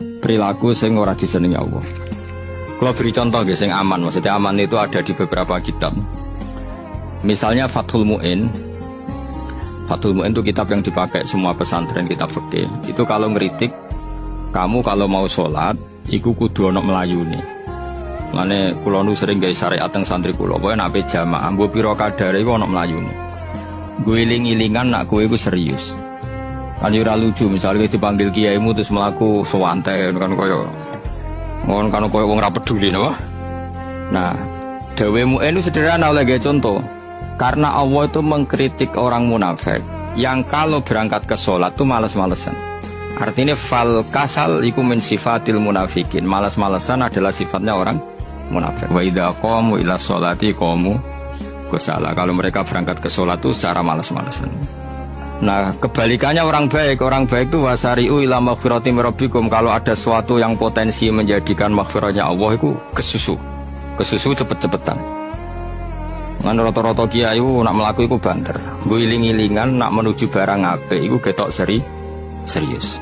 Perilaku sing ora disenengi Allah. Kalau beri contoh guys, yang aman, maksudnya aman itu ada di beberapa kitab. Misalnya Fathul Mu'in. Fathul Mu'in itu kitab yang dipakai semua pesantren, kitab fikih. Itu kalau ngeritik, kamu kalau mau sholat, iku kudu ono mlayune. Mane kula nu sering gawe syariat teng santri kula, pokoke nek ape jamaah, mbok pira kadare iku ono mlayune. Nggo iling-ilingan nak kowe iku serius. Kan ora lucu misalnya dipanggil kiaimu terus mlaku sewantai kan koyo ngono, kan koyo wong ra peduli napa. Nah, dawuhe Mu'in itu sederhana, oleh gawe contoh. Karena Allah itu mengkritik orang munafik yang kalau berangkat ke sholat tuh males-malesan. Artinya فالكسل iku من صفات المنافقين. Males-malesan adalah sifatnya orang munafik. وإذا قاموا إلى الصلاة قاموا كسالى. Kalau mereka berangkat ke sholat tuh secara males-malesan. Nah, kebalikannya orang baik itu وسارعوا إلى مغفرة من ربكم. Kalau ada sesuatu yang potensi menjadikan maghfirahnya Allah itu kesusu. Kesusu cepet-cepetan. Ngan rata-rata kiai nak mlaku iku banter. Nggo iling-ilingan nak menuju barang apik iku ketok serius.